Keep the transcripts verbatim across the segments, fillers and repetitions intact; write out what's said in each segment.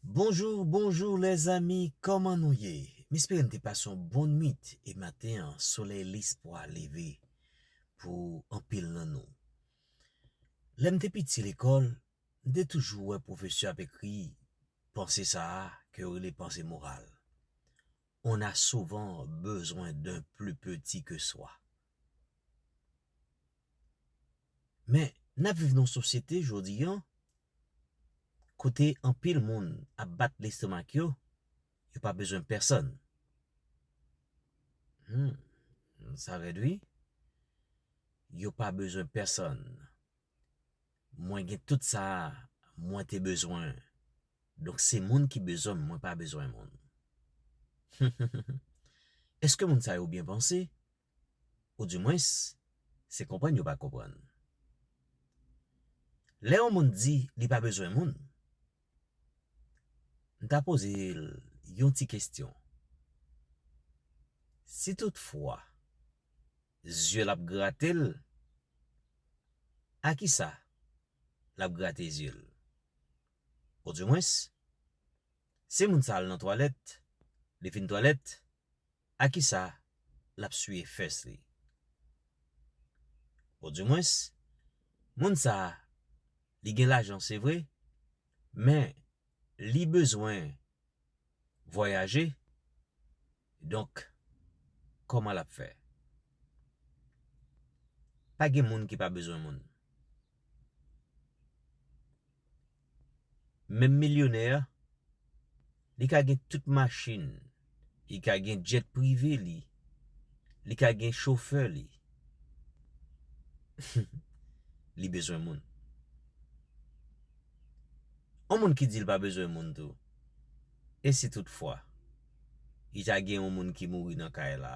Bonjou, bonjou lèzanmi, kòman nou ye? M espere n te pase yon bon nwit e maten an, solèy lespwa leve pou anpil nan nou. Lè m te piti lekòl, m te toujou wè pwofesè ap ekri panse sa a ke yo rele panse moral. On a souvent besoin d'un plus petit que soi. Men, n ap viv nan yon sosyete jodi an kote anpil moun ap bat lestomak yo, yo pa bezwen pèsonn. Hmm, sa rèd wi. Yo pa bezwen pèsonn. Mwen gen tout sa mwen te bezwen. Donk se moun ki bezwen m, mwen pa bezwen moun. Èske moun sa yo byen panse? Oudimwens, se konprann yo pa konprann. Lè yon moun di li pa bezwen moun, m ta poze l yon ti kesyon. Si toutfwa zye l ap grate l, a kisa l ap grate zye l? Oudimwens, si moun sa al nan twalèt, li fin twalèt, a kisa l ap siye fès li? Oudimwens, moun sa a, li gen lajan, se vre, men li bezwen vwayaje. Donk, kòman l ap fè? Pa gen moun ki pa bezwen moun. Menm milyonè a, li ka gen tout machin, li ka gen djèt prive li, li ka gen chofè li. Li bezwen moun. On moun ki di l pa bezwen moun tou, e si toutfwa li ta gen yon moun ki mouri nan kay la,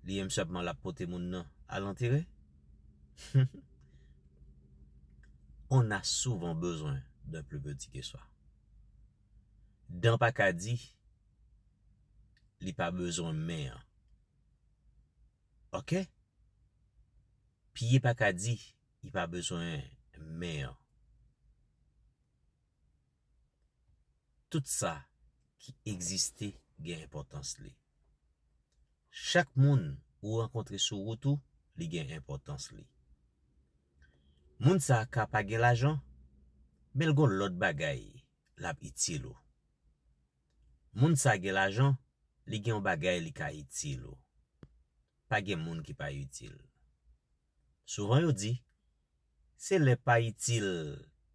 li menm sèlman l ap pote moun nan al antere? On a souvent besoin d'un plus petit que soi. Dan pa ka di li pa bezwen men an. Oke? Pye pa ka di li pa bezwen men an. Tout sa ki egziste gen enpòtans li. Chak moun ou rankontre sou wout ou, li gen enpòtans li. Moun sa a ka pa gen lajan, men l gon lòt bagay l ap itil ou. Moun sa a gen lajan, li gen yon bagay li ka itil ou. Pa gen moun ki pa itil. Souvan yo di, se lè pa itil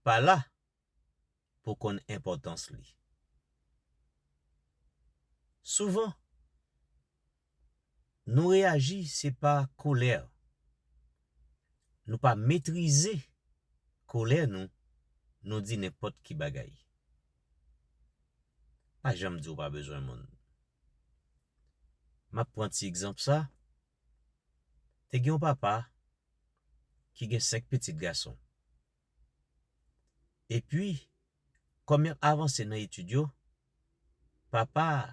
pa la pou konn enpòtans li. Souvan, nou reyaji se pa kolè. Nou pa metrize kolè nou, nou di nenpòt ki bagay. Pa janm di w pa bezwen moun. M ap pran ti egzanp sa. Te gen yon papa ki gen senk pitit gason. Epi, kòm y ap avanse nan etid yo, papa a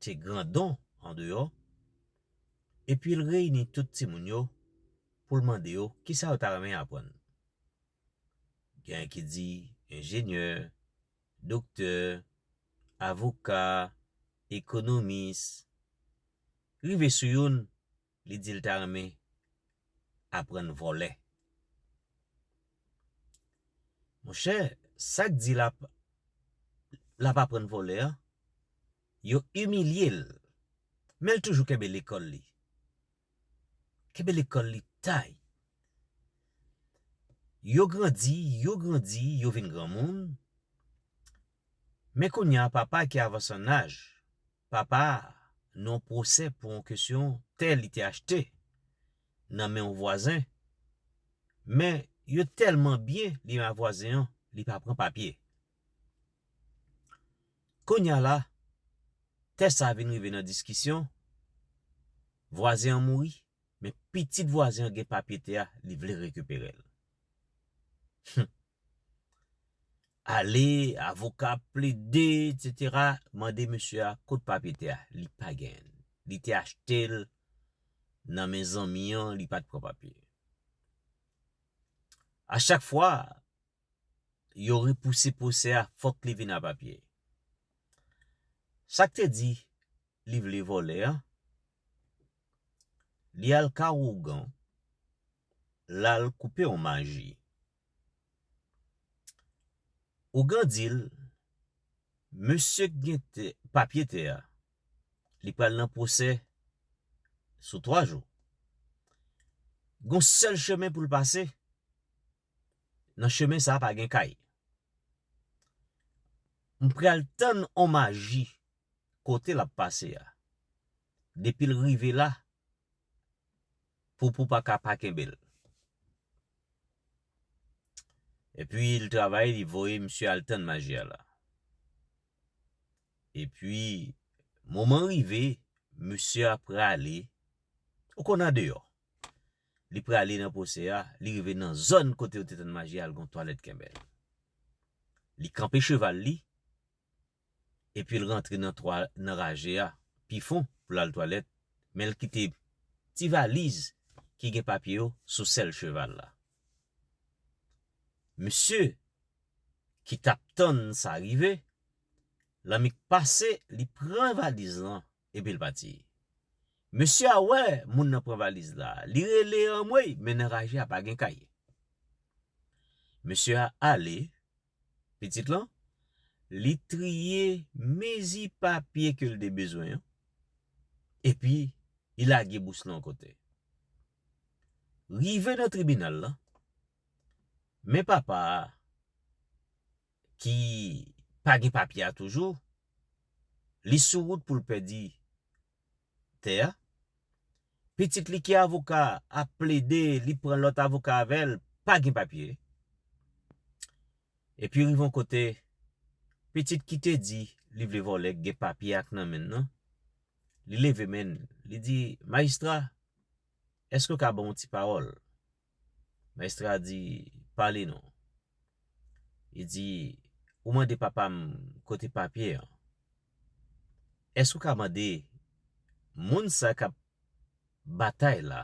te grandon andeyò, epi l reyini tout timoun yo pou l mande yo kisa yo ta renmen aprann. Genyen ki di enjenyè, doktè, avoka, ekonomis. Rive sou youn, li di l ta renmen aprann vòlè. Monchè, sa k di l ap, l ap aprann vòlè a, yo imilye l. Men l toujou kenbe lekòl li. Kenbe lekòl li tay. Yo grandi, yo grandi, yo vin granmoun. Men kounye a, papa ki avanse an aj, papa nan yon pwosè pou yon kesyon tè li te achte nan men yon vwazen. Men yo tèlman byen li a vwazen an, li pa pran papye. Kounye a la, tè sa vin rive nan diskisyon, vwazen an mouri, men pitit vwazen an gen papye tè a, li vle rekipere l. Hum. Ale, avoka ap plede, etsetera, mande mesye a kot papye tè a, li pa genyen l. Li te achte l nan men zanmi an, li pa t pran papye. A chak fwa, yo repouse pwosè a, fòk li vin a papye. Sa k te di li vle vòlè a, li al ka ougan, l al koupe yon maji. Ougan di l, mesye k gen tè, papye tè a, li pral nan pwosè sou twa jou. Gon sèl chemen pou l pase. Nan chemen sa a pa gen kay. M pral tann on maji kote l ap pase a. Depi l rive la, poupou pa ka pa kenbe l. Epi l travay, li voye misye al tann maji a la. Epi, moman rive, misye a prale, ou konn andeyò. Li prale nan pwosè a, li rive nan zòn kote yo te tann maji a, l gon twalèt kenbe l. Li kanpe cheval li, epi l rantre nan twa, nan raje a, pi fon pou l al twalèt, men l kite ti valiz ki gen papye yo sou sèl cheval la. Misye ki t ap tann sa rive, lanmik pase, li pran valiz lan, epi l pati. Mesye a wè moun nan pran valiz la, li rele anmwey, men nan raje a pa gen kay. Mesye a ale, pitit lan, li triye mezi papye ke l te bezwen an, epi li lage bous lan yon kote. Rive nan tribinal lan, men papa a, ki pa gen papye a toujou, li sou wout pou l pèdi tè a. Pitit li ki avoka ap plede, li pran lòt avoka avè l, pa gen papye. Epi rive yon kote, pitit ki te di li vle vòlè gen papye ak nan men l nan, li leve men l, li di, majistra, èske w ka ban yon ti pawòl? Majistra a di, pale non. Li di, ou mande papa m kote papye an. Èske w ka mande moun sa k ap batay la,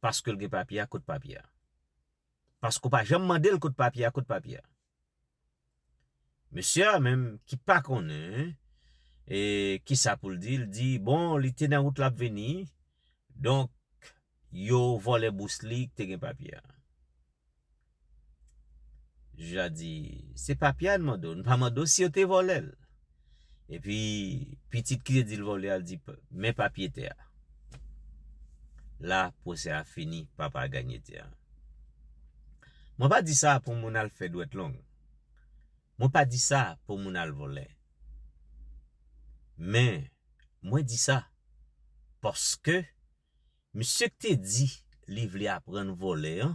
paske l gen papye a, kot papye a? Paske w pa janm mande l kot papye a, kot papye a. Mesye a menm ki pa konnen e, kisa pou l di, l di, bon, li te nan wout l ap vini, donk yo vòlè bous li ki te gen papye a. Jij la di, se papye a n mande w, n pa mande w si yo te vòlè l. Epi, pitit ki te di l vòlè a, l di, men papye tè a. La, pwosè a fini, papa a ganye tè a. Mwen pa di sa pou moun al fè dwèt long. Mwen pa di sa pou moun al vòlè. Men, mwen di sa paske misye k te di li vle aprann vòlè an,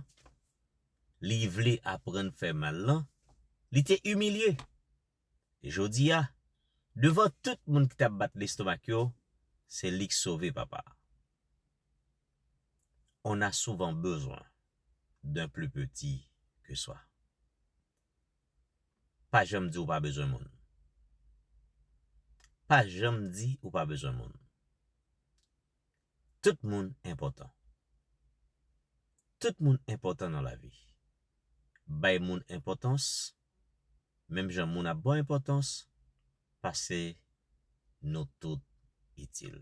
li vle aprann fè mal lan, li te imilye. E jodi a, devan tout moun ki t ap bat lestomak yo, se li k sove papa. On a souvent besoin d'un plus petit que soi. Pa janm di ou pa bezwen moun. Pa janm di ou pa bezwen moun. Tout moun enpòtan. Tout moun enpòtan nan lavi. Bay moun enpòtans, menm jan moun ap ba w enpòtans, pase nou tout itil.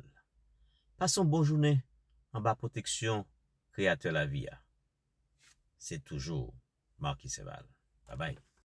Pase yon bon jounen anba pwoteksyon Kreyatè lavi a. Se toujou Marquis Serval. Babay.